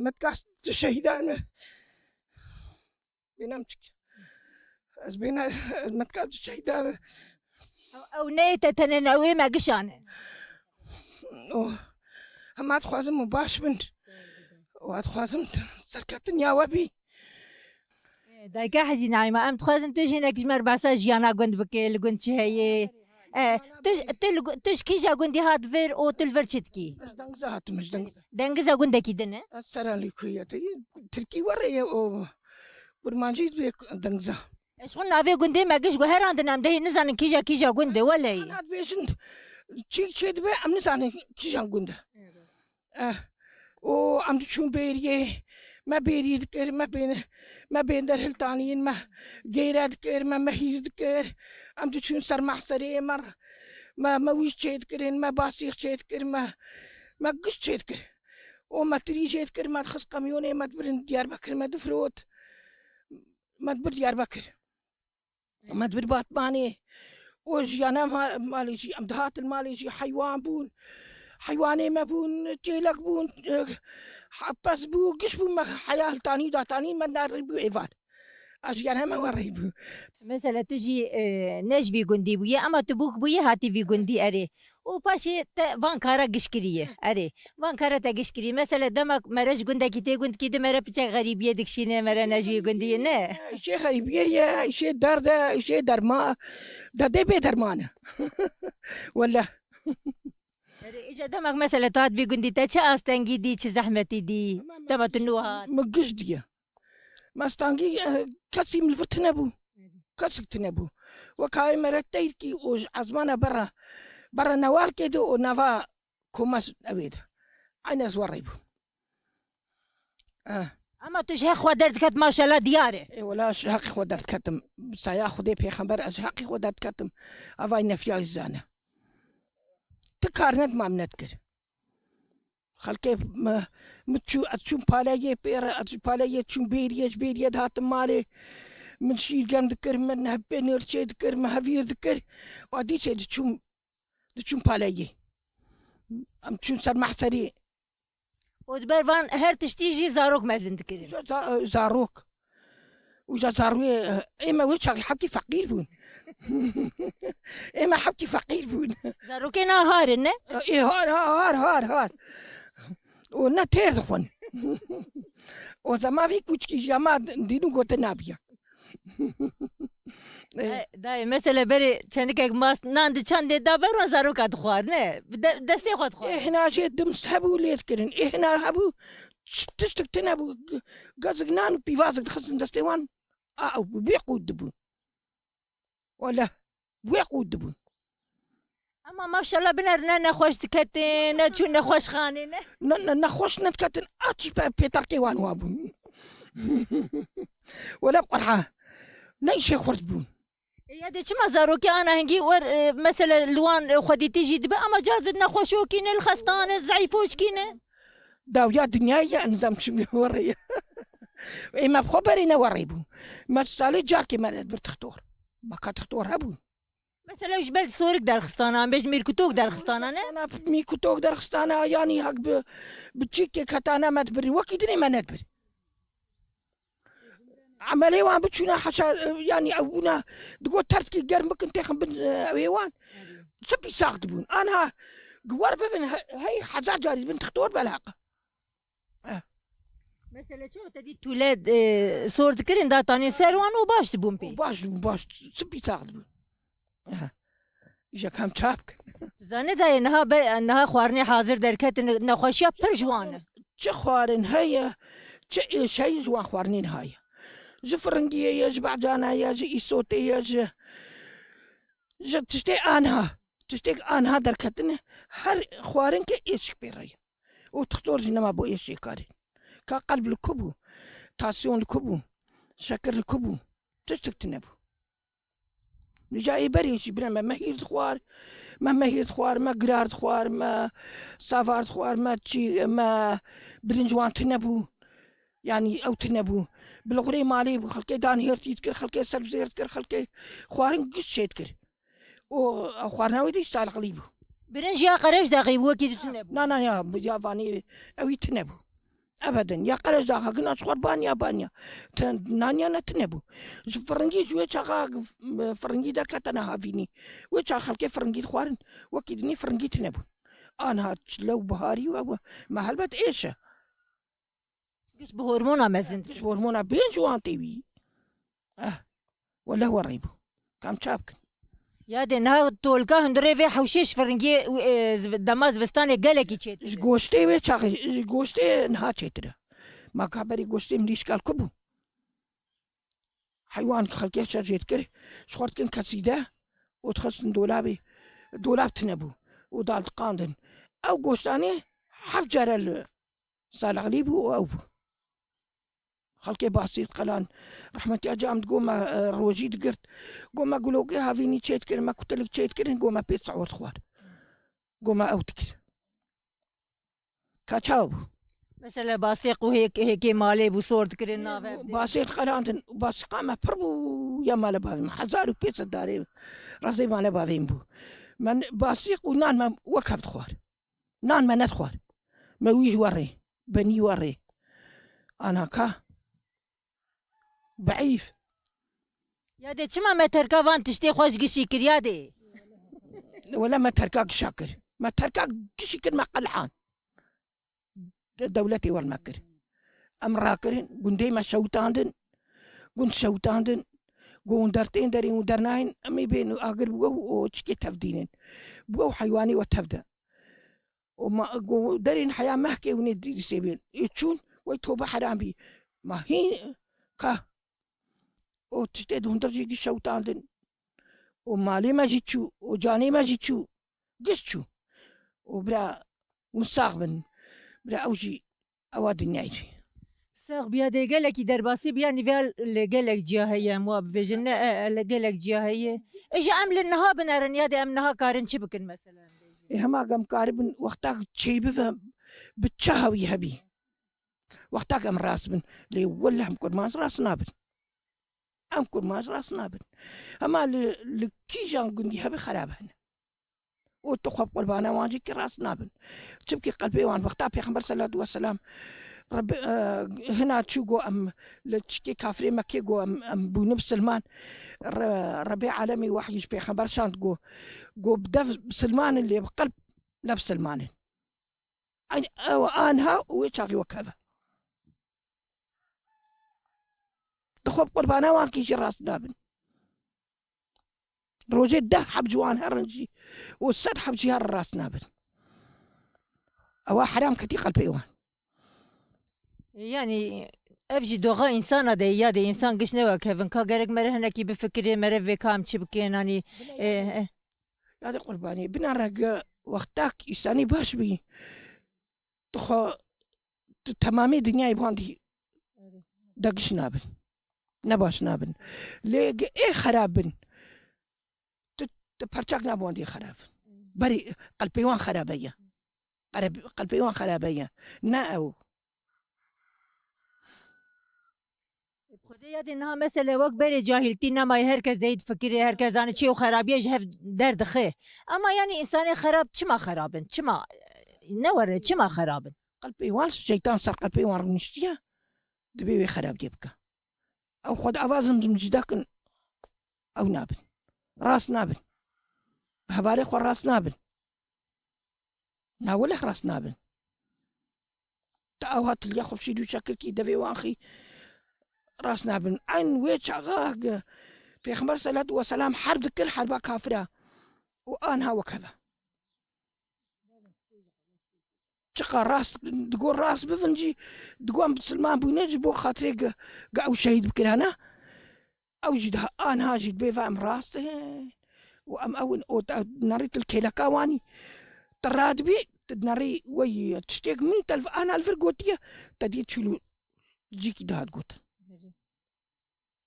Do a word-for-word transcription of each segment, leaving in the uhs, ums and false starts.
Metka şehîdan me. Bênem çik. Ez bêne, ez metka şehîdan. Ew, ew neyê te tenê ne, ew ê me gişan e. O, hema dixwazim û baş bin. Û dixwazim serkeftin ya we bî. Dayika Hecî Naîma, em dixwazin tu jî hinek ji me re behsa jiyana gund bike, li gund çi heye? E, tu, tu, li gu- tu ji kîja gundî hat vir û tu li vir çi dikî? Ez Dengiza hatim, ez Dengiza. Dengiza gundekî din e? Ez Seralî kuye te. Tirkî were ye o. Kurmancî dibê Dengiza. Ez xwe navê gundê me giş guherandin, em dehê nizanin kîja kîja gund e, weleyî. Hana dibêjin çî çê dibe, em nizanin kîjan gund e. Eh, û em diçûn bêriyê, me bêrî dikir, me bên, me bên derhiltanîn, me gêre dikir, me mehîr dikir. Em diçûn ser mehserê, me, me, me wîj çêdikirin, me basîx çêdikir, me, me giş çêdikir. Û me tirî çêdikir, me dixist qemyonê, me dibirin Diyarbekir, me difirot. Me dibir Diyarbekir. Me dibir Batmanê. Û jiyana ma-, malê jî, em dihatin malê jî heywan bûn. Heywanê me bûn, çêlek bûn, eh, ha-, pez bû, giş bû, me heya hiltanî datanî, me nerî bû êvar. A jiyana me werî bû. Mesela tu jî, eh, ne ji vî gundî bûye, ama tu bûk bûye hatî vî gundî erê. Û paşê te van kara giş kiriye. Erê, van kara te giş kiriye. Mesela demek mere ji gundekî tê gundkî di mere piçek xerîbiyê dikişîne, mere ne ji wî gundiyê ne. Îşê xerîbiyê ye, îşê derd e, îşê derma, derdê bê derman e. Wele. Erê, îca demek mesela tu hat vî gundî te çi astengî dî, çi zehmetî dî? Dema tu nû hat. Min giş diye. Mestangî, eh, kesî min li vir tune bû. Kesik tune bû. Wek hayê mere teyrkî û ji ezmana berra, berra newalkê de û nava koma ew ê de. Eynî ez werê bû. Eh. Ama tu ji heq xwe derdiket maşallah diyar e. Ê wela ji heqî xwe derdiketim. Saya Xwedê pêxember ez ji heqî xwe derdiketim. Evay nefiya zane. Ti kar nedima min nedikir. Xelkê me, min çû, ez çûm paleyê pê re, ez ji paleyê çûm bêriyê, ji bêriyê dihatim malê. Min şîr germ dikir, min hepê nêrçê dikir, min hevîr dikir. Û dîsê diçûm, diçûm paleyê. Em çûn ser mehserê. Û di ber van her tiştî jî zarok mezin dikirin. Za-, za-, zarok. Û ja zarokê, ê me wê çaxî heptî feqîr bûn. Ê me heptî feqîr bûn. Zarokê na har in, ne? Ê har, har, har, har, har. Û ne têr dixwin. O zema vî kuçkî ji ya ma dîn û gotin nabiya. Ê. Dayê, dayê, mesela berê çendikek mast nan di çandê da ber wan zaroka dixwar, ne? Bi de-, destê xwe dixwar. Ê hina jê dims hebû lê dikirin. Ê hina hebû ç-, tiştik tune bû. G-, gazik nan û pîvazek dixistin destê wan. A, ew bi wê qût dibûn. Wele, bi wê qût dibûn. Ama maşallah biner ne nexweş diketin, ne çûn nexweşxanê, ne? Ne, ne, nexweş nediketin, a çi pe-, pêterkê wan wa bûn. Wele bi qurha. Ne îşê xurt bûn. E, ya dê çima zarokê ana hingî wer, e, mesela li wan, e, xwedîtî jî dibe, ama car di nexweşokî ne, li xestane, zeîfoşkî ne? Dawiya dinyayê ye, nizam çi werê ye. Ê me bi xwe berê ne werê bû. Me salê carkê me bir tixtor. Baka tixtor hebû. Mesela ji ber sorik derxistana, an bêjin mîrkutok derxistana, ne? Sana mîrkutok derxistana, yanî hak bi, bi çîkê ketane me dibir. Wekî dinê me nedibir. Emelê wan biçûna heşa, yanî ew bûna, digot terskî germ bikin têxin bin, e, ew ê wan. Çi pîsax dibûn. Anha, gi wer bibin, he-, hey hezar carî dibin tixtor belaqa. Eh. Mesela çawa te dî tûle, e, sor dikirin, datanên ser wan û baş dibûn pê? Baş dibûn, baş. Çi pîsax dibûn. Eh. Îja kam çap kin. Tu zanî dayê, niha be-, niha xwarinê hazir derketin, nexweşiya pir ji wan e. Çi xwarin heye, çi êş heye ji wan xwarinê niha ye. Ji firingiyê ye, ji behcana ye, ji îsotê ye, ji, ji tiştê anha. Tiştêk anha derketine, her xwarin ke êşik pê re ye. Û tixtor jî nema bo êşê karê. Ka qelb li ku bû, tasyon li ku bû, şekir li ku bû, tiştik tune bû. Nîja ê berê jî bire me mehîr dixwar, me mehîr dixwar, me girar dixwar, me savar dixwar, me çî, me birinc wan tune bû. Yanî ew tune bû. Bilxurê malê bû, xelkê dan hêrtî dikir, xelkê sebzêr dikir, xelkê xwarin giş çê dikir. Û xwarina wê de salixlî bû. Birinc ya qereş daxî bû, wekî di tune bû. Na, na, ya, ya vanê ewî tune bû. Ebedin. Ya qelej daxakina ji xwe baniya baniya. Te naniya ne tune bû. Ji firingî, ji wê çaxa firingî derketine havînî. Wê çax xelkê firingî dixwarin. Wekî dinê firingî tune bû. Anha çile û biharî we, we. Me helbet êş e. Giş bi hormona mezin. Giş hormona bên ji wan tê wî. Eh, wele we rê bû. Kam ça bikin? Ya dê niha tolka hundirê vê hewşê ji firingiyê, e, ziv-, dema zivistanê gelekî çêtir. Ji goştê wê çaxê, ji goştê niha çêtir e. Ma ka berî goştê min dî şikal ku bû? Heywan xelkê şer jê dikir, ji xwe dikin kesîde û dixistin dolabê. Dolab tune bû û dal diqandin. Ew goştanê heft care li Salixlî bû û ew bû. Xelkê Basî diqelan. Rehmetiya cam digo me, e, rojî digirt. Go me gulokê havînî çêdikirin, me kutilik çêdikirin, go me pê sehûr dixwar. Go me ew dikir. Ka çawa bû? Mesela basîq û hêk-, hêkê malê bû sor dikirin navê. Basîq qerandin, basîqa me pir bû ya male bavê min. Hezar û pênc sed darê razê male bavê min bû. Men basîq û nan me wek hev dixwar. Nan me nedixwar. Me wî ji we rê, benî we rê. Ana ka. Beîf. Ya dê çima me terka van tiştê xwe ji gişî kir ya dê? Wele me terka gişa kir. Me terka gişî kir, me qelhan. De-, dewletê wer me kir. Em rakirin, gundê me şewitandin. Gund şewitandin. Got hûn dertên derê hûn dernahên, em ê bên agir bi we û çikê tevdînin. Bi we û heywanê we tevde. û ma, got, derên heya mehkê hûn ê dîrisê bên. Ê çûn, wey tobe heram bî. Ma hîn ka. Û tiştê di hundir jî dî şewitandin. Û malê me jî çû, û canê me jî çû. Giş çû. Û bira hûn sax bin. Bira ew jî ewa dinyayê. Sax biya dê gelekî derbasî biya nîvel li gelek ciya heye em wa bibêjin. Ne, e, e, li gelek ciya heye. E, ji em li niha binerin ya dê em niha karin çi bikin mesela? Ê hema em karibin wextak çêbive bi çaha wî hebî. Wextak em rast bin. Lê wele em kurmanc rast nabin. Em kurmanc rast nabin. Hema li, li kîjan gundî hebe xerab hene. Û tu xwe bi qurbana wan jî kî rast nabin. Çimkî qelbê wan wexta Pêxember selatu weselam Rebbi, e, hina çû got em li çikê kafirê Mekkê got em, em bûne bisilman. Re-, Rebê alemî wehyî ji Pêxember şand got, got bi dev bisilman in lê bi qelb ne bisilman in. Eyn ew anha û wê çaxî wek hev e. Tu xwe bi qurbana wan kî jî rast nabin. Rojê deh heb ji wan herin jî û sed heb jî herin rast nabin. Ewa heram ketî qelpê wan. Yanî ev jî doxa însana de ya de însan giş ne wek hevin ka gerek mere hinekî bifikirê mere vê ka em çi bikin, hanî, e, e. Ya de qurbanî, bina rege wextak îsanî baş bî. Tu xwe, tu temamê dinyayê bandî de giş nabin. Ne baş nabin. Lê ge ê xerab bin. Tu, tu perçak nabandî xerab. Berî qelpê wan xerabe ye. Qereb-, qelpê wan xerabe ye. Ne ew. Xwedê ya dê niha mesele wek berê cahiltî nemaye, her kes dey difikirê, her kes zane çi û xerabiye ji hev derdixe. Ama yanî însanê xerab çima xerab in? Çima ne were? Çima xerab in? Qelpê wan, şeytan ser qelpê wan rûniştiye, divê wê xerabiyê bike. Ew xwe di ava zimzim jî dakin, ew nabin. Rast nabin. Bi hevalê xwe rast nabin. Na weleh rast nabin. Tu ew hatiliya xwe şîr û şekirkî devê wan xî rast nabin. Eyn wê çaxa ge Pêxember selatu weselam herb dikir herba kafira û anha wek heve. Çiqa rast digo rast bivin jî digo em bisilman bûne ji bo xatirê ge, ge ew şehîd bikirana. Ew jî daha anha jî dibê ve em rast in û em ew in û te nerî tu li kêleka wanî. Tu radibî, tu nerî wey tiştêk min te li ana li vir gotiye, te dî çû li cîkî dihat got.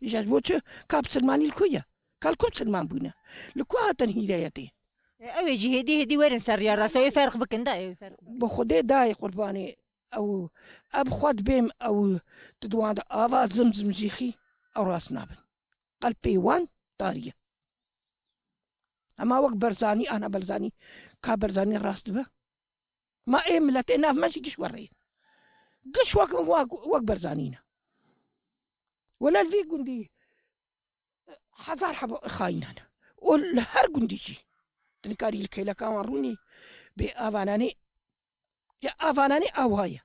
Îja ji bo çi? Ka bisilmanî li ku ye? Ka li ku bisilman bûne? Li ku hatin hîdayetê? E, ew ê jî hêdî hêdî werin ser riya rasa, ê ferq bikin da, ê ferq bikin. Bi Xwedê dayê qurbanê ew, ev xwe dibêm ew tu di wan de ava zim zim jî xî ew rast nabin. Qelpê wan tarî ye. Hema wek Berzanî, ana Berzanî, ka Berzanî rast dibe? Ma ê miletê nav me jî giş werê. Giş wek, wek, wek Berzanî ne. Wele li vî gundî hezar heba xayînan e. Û li her gundî jî. Tu nikarî li kêleka wan rûnî bê avananê, ya avananê awa ye.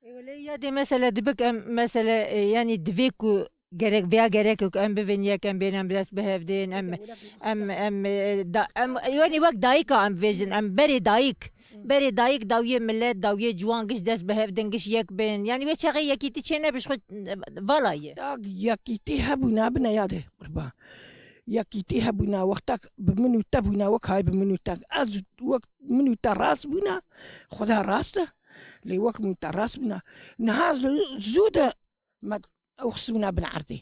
Ê, wele ya dê mesele dibik em mesele, e, yanî divê ku gerek, vêya gerek ku em bivin yek, em bên em dest bi hev dên, em, em, em, e, da, em, yanî wek dayika em bivêjin, em berê dayik, berê dayik dawiyê millet, dawiyê ciwan giş dest bi hev din, giş yek bên. Yanî wê çaxê yekîtî çê nebe ji xwe, e, vala ye. Ya yekîtî hebûna bine ya dê qurban. Yekîtî hebûna, wextek bi min û te bûna, wek hay bi min û te. Ez wek min û te rast bûna, Xweda rast e, lê wek min û te rast bûna. Niha zû, zû de me ew xistibûna bin erdê.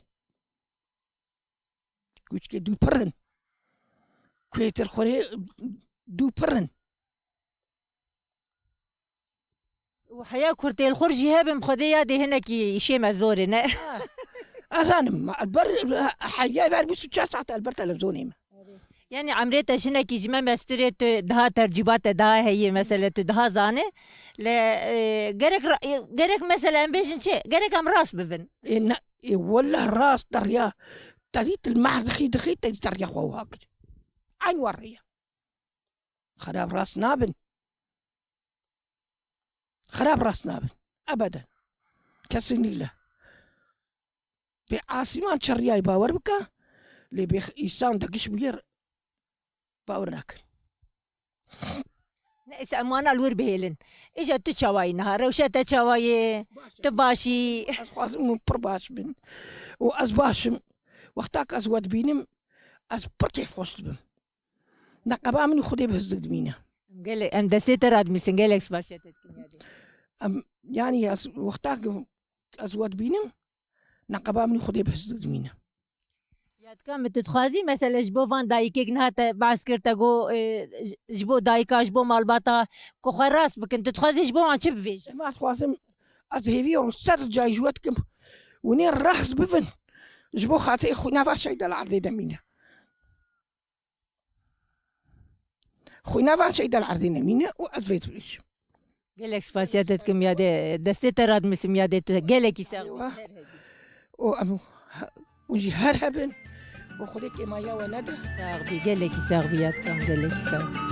Kûçikê dû pir in. Kuêtir xurê dû pir in. Û heya kurtêl xur jî hebin, Xwedê ya dê hinekî îşê me zor e, ne? Ha. Ez zanim, ma ber, heya ver bîst û çar saet el ber televîzyonê me. Yanî emrê te jinekî ji me mestirê tu daha tercîba te daha heye, mesele tu daha zane. Le, e, gerek ra-, e, gerek mesele em bêjin çi? Gerek em rast bibin. Ê, ne, ê, wellah rast derya. Te dît li meh dixî, dixî, te dît derya xwe wiha kir. Eyn wa rê ye. Xerab rast nabin. Xerab rast nabin. Ebeden. Kesinlikle. Bê asîman çeriyayî bawer bike, lê bê însan de giş bûyer bawer nakin. Neyse, em wana li wir bihêlin. Îja tu çawa yî niha? Rewşa te çawa ye? Baş e. Tu baş î? Ez xwazim hûn pir baş bin. Û ez baş im. Wexta ku ez we dibînim, ez pir kêfxweş dibim. Neqeba min û Xwedê bi hizdik dimîne. Gelek, em destê te radimîsin, gelek spasiya te dikin yadê. Em, yanî ez wexta ku ez we dibînim, neqeba min û Xwedê bi hizdik dimîne. Yadka min tu dixwazî, mesele ji bo van dayikêk niha te behs kir, te got, e, ji, ji bo dayika, ji bo malbata, ku xwe rast bikin, tu dixwazî ji bo wan çi bibêjî? Ema dixwazim, ez hêvî û ser cayî ji we dikim, hûn ê rast bibin, ji bo xatirê xwîna va şehîda li erdê demîne. Xwîna van şehîda li erdê nemîne û ez vê dibêjim. Gelek spasiya te dikim yadê, destê te radimîsim yadê, tu gelekî sax bî. Eywa. Her hebî. Û em he-, û jî her hebin û Xwedê kêmaya we nede. Sax bî, gelekî sax bî yadkam, gelekî sax bî.